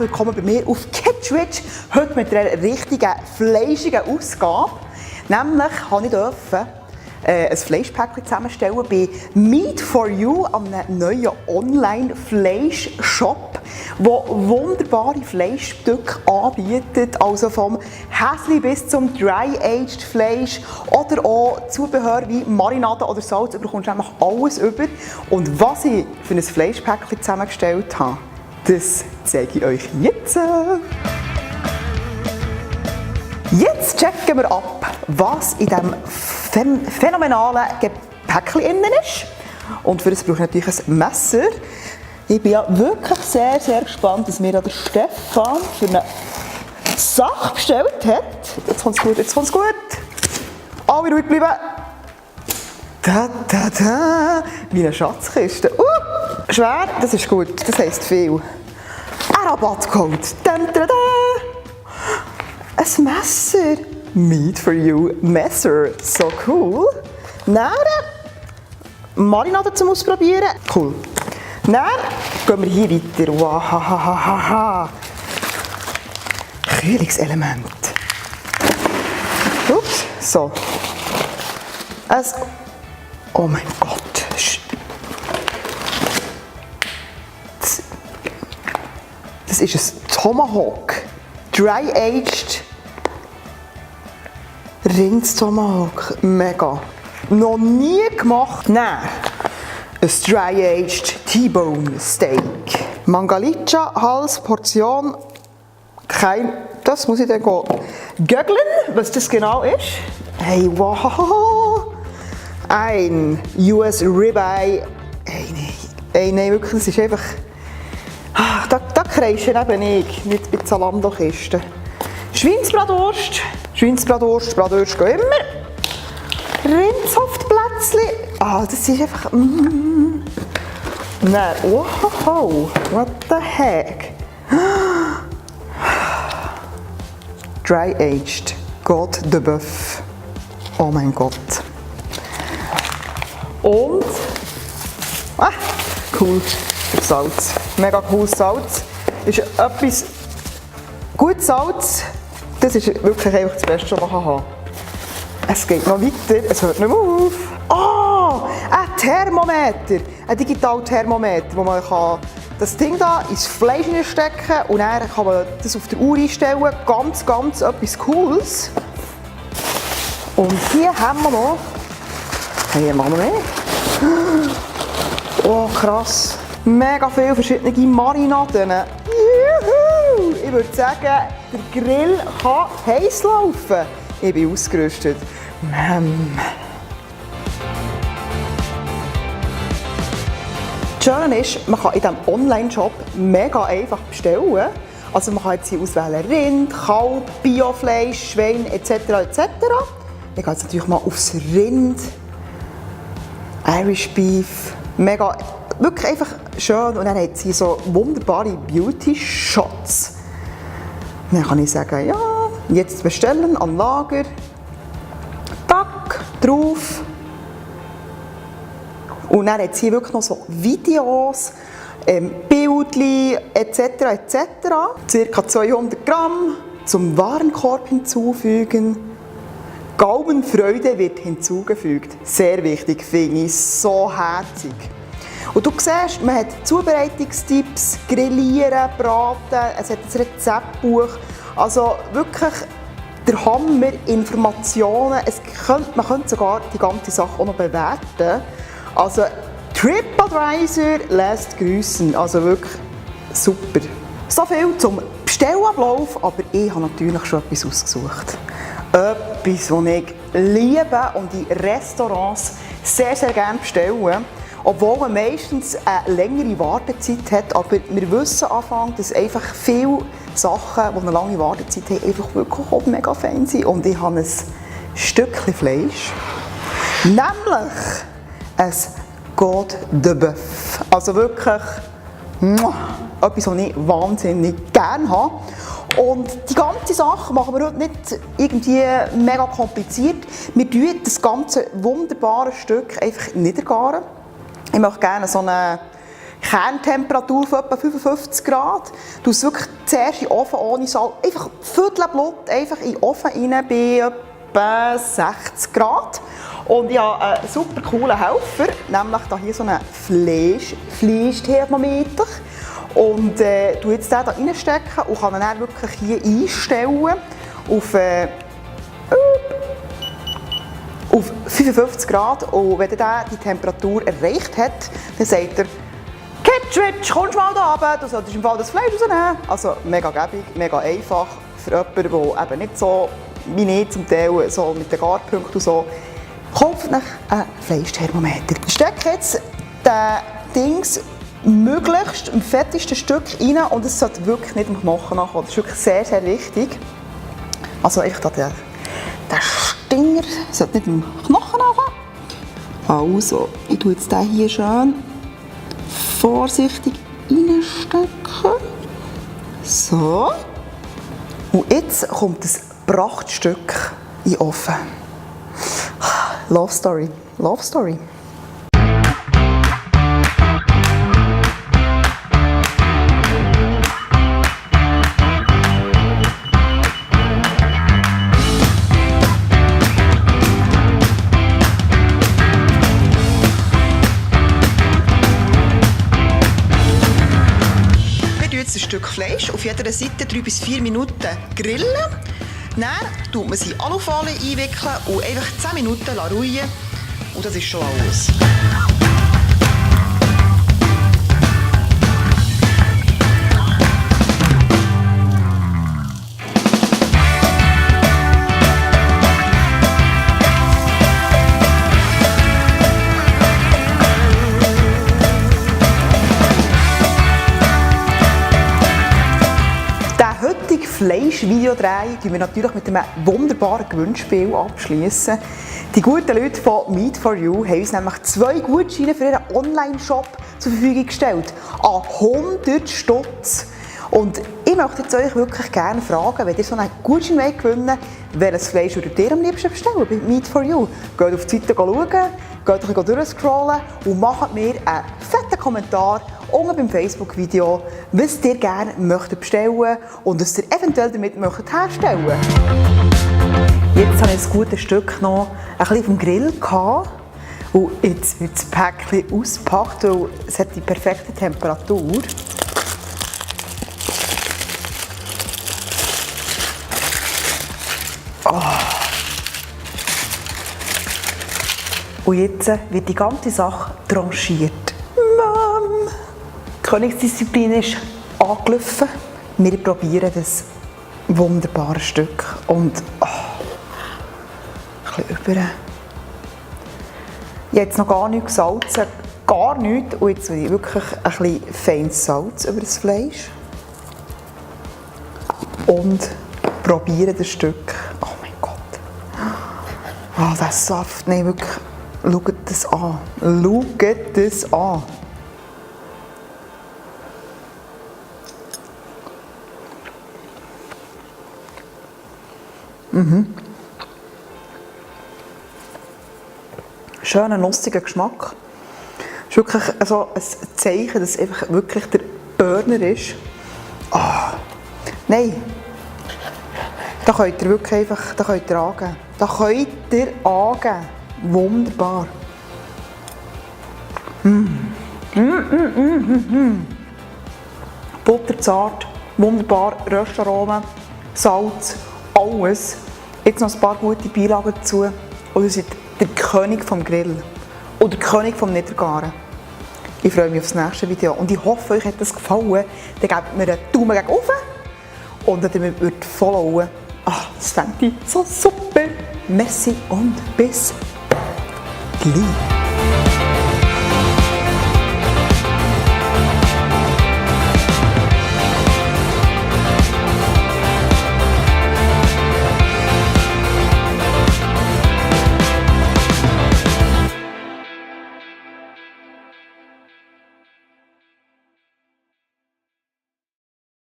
willkommen bei mir auf Kidswitch. Heute mit einer richtigen, fleischigen Ausgabe. Nämlich durfte ich ein Fleischpäckchen zusammenstellen bei Meat for You, einem neuen Online-Fleischshop, der wunderbare Fleischstücke anbietet, also vom Häsli bis zum Dry-Aged Fleisch oder auch Zubehör wie Marinade oder Salz. Du bekommst nämlich alles über. Und was ich für ein Fleischpäckchen zusammengestellt habe, das zeige ich euch jetzt. Jetzt checken wir ab, was in diesem phänomenalen Päckchen innen ist. Und für das brauche ich natürlich ein Messer. Ich bin ja wirklich sehr, sehr gespannt, was mir der Stefan für eine Sache bestellt hat. Jetzt kommt es gut, jetzt kommt es gut. Alle ruhig bleiben. Da, da, da. Wie eine Schatzkiste. Schwer, das ist gut, das heisst viel. Ein Rabattcode. Ein Messer. Meat for You Messer. So cool. Dann Marinade zum Ausprobieren. Cool. Dann gehen wir hier weiter. Wow. Kühlungselement. Ups. So. Oh mein Gott. Das ist ein Tomahawk. Dry-aged Rinds-Tomahawk. Mega. Noch nie gemacht. Nein. Ein Dry-aged T-Bone Steak. Mangalitcha, Hals, Portion. Das muss ich dann googeln, was das genau ist. Hey, wow. Ein US Ribeye. Hey, nein, wirklich, das ist einfach... Da kreischen eben ich, nicht bei Zalando-Kisten. Schweinsbratwurst, Bratwurst gehen immer. Rindsoftplätzchen. Das ist einfach... Nein, wow, what the heck. Dry-aged, Côte de Bœuf. Oh mein Gott. Und... cool, Salz. Mega cooles Salz. Ist etwas gutes Salz, das ist wirklich einfach das Beste, was man haben kann. Es geht noch weiter, es hört nicht mehr auf. Ein Thermometer, ein Digital-Thermometer, wo man das Ding da ins Fleisch stecken und dann kann man das auf der Uhr einstellen. Ganz etwas Cooles. Und hier haben wir noch... Hier machen wir mehr. Oh, krass. Mega viele verschiedene Marinaden. Juhu! Ich würde sagen, der Grill kann heiß laufen. Ich bin ausgerüstet. Das Schöne ist, man kann in diesem Online-Shop mega einfach bestellen. Also man kann jetzt hier auswählen Rind, Kalb, Biofleisch, Schwein etc. etc. Ich gehe jetzt natürlich mal aufs Rind. Irish Beef. Mega, wirklich einfach schön. Und dann hat sie so wunderbare Beauty-Shots. Dann kann ich sagen, ja, jetzt bestellen an Lager. Tack, drauf. Und dann hat sie wirklich noch so Videos, Bildchen etc. etc. Ca. 200 Gramm zum Warenkorb hinzufügen. Gaumenfreude wird hinzugefügt. Sehr wichtig, finde ich, so herzig. Und du siehst, man hat Zubereitungstipps, Grillieren, Braten, es hat ein Rezeptbuch. Also wirklich der Hammer, Informationen. Man könnte sogar die ganze Sache auch noch bewerten. Also TripAdvisor lässt grüßen. Also wirklich super. So viel zum Bestellablauf, aber ich habe natürlich schon etwas ausgesucht. Etwas, das ich liebe und in Restaurants sehr, sehr gerne bestelle. Obwohl man meistens eine längere Wartezeit hat, aber wir wissen Anfang, dass einfach viele Sachen, die eine lange Wartezeit haben, einfach wirklich auch mega fein sind. Und ich habe ein Stückchen Fleisch, nämlich ein Côte de Bœuf. Also wirklich etwas, was ich wahnsinnig gerne habe. Und die ganze Sache machen wir heute nicht irgendwie mega kompliziert. Wir tun das ganze wunderbare Stück einfach niedergaren. Ich möchte gerne so eine Kerntemperatur von etwa 55 Grad. Du es wirklich zuerst in den Ofen ohne Salz, einfach Viertelblut einfach in den Ofen rein bei etwa 60 Grad. Und ich habe einen super coolen Helfer, nämlich hier so einen Fleischthermometer. Und du jetzt den hier reinstecken und kann ihn dann wirklich hier einstellen auf 55 Grad. Und wenn er die Temperatur erreicht hat, dann sagt er, Ketschwitsch, kommst du mal hier runter, du solltest im Fall das Fleisch rausnehmen. Also mega gäbig, mega einfach für jemanden, der eben nicht so wie ich zum Teil so mit den Garpunkten und so. Kauft euch einen Fleischthermometer. Steckt jetzt den Dings möglichst im fettesten Stück rein und es sollte wirklich nicht im Knochen nachkommen. Das ist wirklich sehr, sehr wichtig. Also einfach der Stinger sollte nicht im Knochen nachkommen. Also, ich tue jetzt den hier schön vorsichtig reinstecken. So. Und jetzt kommt das Prachtstück in den Ofen. Love Story, Love Story. Ein Stück Fleisch auf jeder Seite 3 bis 4 Minuten grillen. Dann tut man sie in Alufolie einwickeln und einfach 10 Minuten ruhen. Und das ist schon alles. Fleisch-Videodreh wir natürlich mit einem wunderbaren Gewinnspiel abschließen. Die guten Leute von Meat4You haben uns nämlich 2 Gutscheine für ihren Online-Shop zur Verfügung gestellt. An 100 Stutz. Und ich möchte jetzt euch wirklich gerne fragen, wenn ihr so einen Gutschein gewinnen wollt, welches Fleisch würdet ihr am liebsten bestellen bei Meat4You? Geht auf die Seite schauen, geht durchscrollen und macht mir einen fetten Kommentar unten beim Facebook-Video, was ihr gerne möchtet bestellen und was ihr eventuell damit möchtet herstellen. Jetzt habe ich ein gutes Stück noch ein bisschen auf dem Grill gehabt. Und jetzt wird das Päckchen ausgepackt, weil es hat die perfekte Temperatur. Oh. Und jetzt wird die ganze Sache tranchiert. Mom! Die Königsdisziplin ist angelaufen. Wir probieren das wunderbare Stück. Und ein bisschen über. Ich habe jetzt noch gar nichts gesalzen. Gar nichts. Und jetzt will ich wirklich ein bisschen feines Salz über das Fleisch. Und probiere das Stück. Oh mein Gott. Oh, der Saft. Nein, wirklich. Schaut das an. Schaut das an. Schöner, nussiger Geschmack. Es ist wirklich so ein Zeichen, dass es einfach wirklich der Burner ist. Oh. Nein. Da könnt ihr wirklich einfach angeben. Da könnt ihr angeben. Wunderbar. Butterzart, wunderbar, Röstaromen, Salz, alles. Jetzt noch ein paar gute Beilagen dazu. Und ihr seid der König vom Grill. Oder der König vom Niedergaren. Ich freue mich auf das nächste Video. Und ich hoffe, euch hat das gefallen. Dann gebt mir einen Daumen gegen oben. Und dann würdet followen. Das fände ich so super. Merci und bis gleich.